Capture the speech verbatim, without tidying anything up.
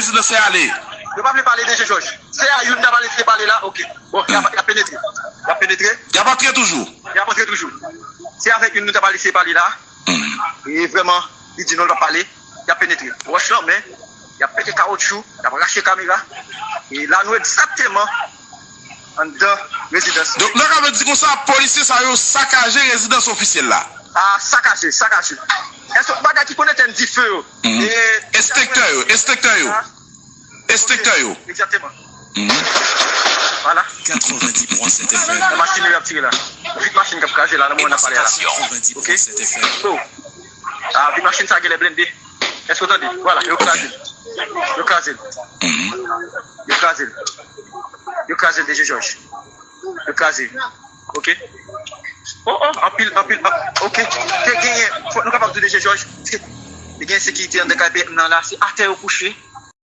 rezidan se ale. Yo pa vle pale de Jejòj. Se a youn ta pale se pale la, ok. Bon, y ap, y ap penetre. Y ap penetre. Y ap antre toujou. Y ap antre toujou. Se avèk youn nou ta pale se pale la. E vrèman, li di non, l pa pale. Y ap penetre. Wòch lan, men, y ap pete kawotchou, y ap rache kamera. E la, nou egzakteman anndan rezidans. Donk, nou ka di konsa, polisye sa yo sakaje rezidans ofisyèl la. Ah, sakaje, sakaje. Èske bagay ki konn etenn dife yo? Enspektè yo, enspektè yo. Enspektè yo. Egzakteman. Vwala. Katrevendiz pwen sèt F M. Nan machin yo y ap tire la. Vit machin k ap kraze la, nan moman n ap pale la. Ok. Oh. Ah, vit machin sa genlè blende. Èske w tande? Vwala, yo kraze l. Yo kraze l. Yo kraze l. Yo kraze l, D J Jòj. Yo kraze. Ok. Oh, oh, anpil, anpil. Ok. Te genyen, fòk nou kapab di D J Jòj. Te genyen sekirite anndan kay P M nan la. Se atè yo kouche.